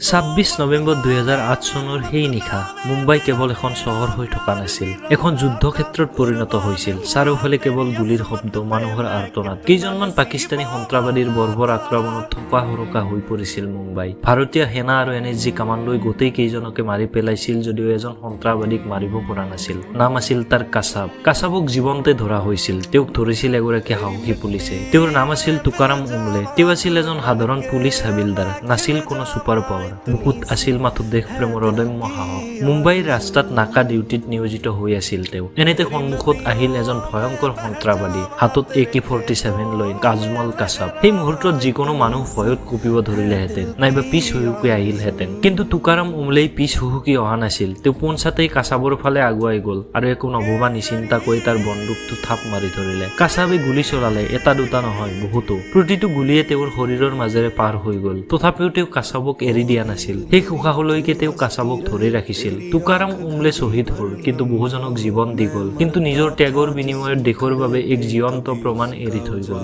26 নৱেম্বৰ 2008 চনৰ সেই নিশা মুম্বাই কেৱল এখন চহৰ হৈ থকা নাছিল, এখন যুদ্ধক্ষেত্ৰত পৰিণত হৈছিল। চাৰিওফালে কেৱল গুলীৰ শব্দ, মানুহৰ আৰ্তনাদ। কেইজনমান পাকিস্তানী সন্ত্ৰাসবাদীৰ বৰ্বৰ আক্ৰমণত থকা সৰকা হৈ পৰিছিল মুম্বাই। ভাৰতীয় সেনা আৰু এনএছজি কামাণ্ডোই গোটেই কেইজনকে মাৰি পেলাইছিল যদিও এজন সন্ত্ৰাসবাদীক মাৰিব পৰা নাছিল। নাম আছিল তাৰ কাছাব। কাছাবক জীৱন্তে ধৰা হৈছিল। তেওঁক ধৰিছিল এগৰাকী সাহসী পুলিচে। তেওঁৰ নাম আছিল তুকাৰাম উমলে। তেওঁ আছিল এজন সাধাৰণ পুলিচ হাবিলদাৰ, নাছিল কোনো ছুপাৰ পাৱাৰ। বুকুত আছিল মাথো দেশপ্ৰেমৰ অদম্য সাহস। মুম্বাইৰ ৰাস্তাত নাকা ডিউটিত নিয়োজিত হৈ আছিল তেওঁ। এনেতে সন্মুখত আহিল এজন ভয়ংকৰ সন্ত্ৰাসবাদী, হাতত একে 47 লৈ আজমল কাছাব। সেই মুহূৰ্তত যিকোনো মানুহ ভয়ত কঁপিব ধৰিলেহেঁতেন নাইবা পিছ হুহুকি আহিলহেঁতেন। কিন্তু তুকাৰাম উমলেই পিছ হুহুকি অহা নাছিল। তেওঁ পোনচাতেই কাছাবৰ ফালে আগুৱাই গ'ল আৰু একো নভবা নিচিন্তাকৈ তাৰ বন্দুকটো থাপ মাৰি ধৰিলে। কাছাবে গুলী চলালে, এটা দুটা নহয়, বহুতো। প্ৰতিটো গুলীয়ে তেওঁৰ শৰীৰৰ মাজেৰে পাৰ হৈ গ'ল। তথাপিও তেওঁ কাছাবক এৰি দিয়া নাছিল। শেষ উশাহলৈকে তেওঁ কাছাবক ধৰি ৰাখিছিল। তুকাৰাম উমলে শ্বহীদ হ'ল, কিন্তু বহুজনক জীৱন দি গ'ল। কিন্তু নিজৰ ত্যাগৰ বিনিময়ত দেশৰ বাবে এক জীৱন্ত প্ৰমাণ এৰি থৈ গ'ল।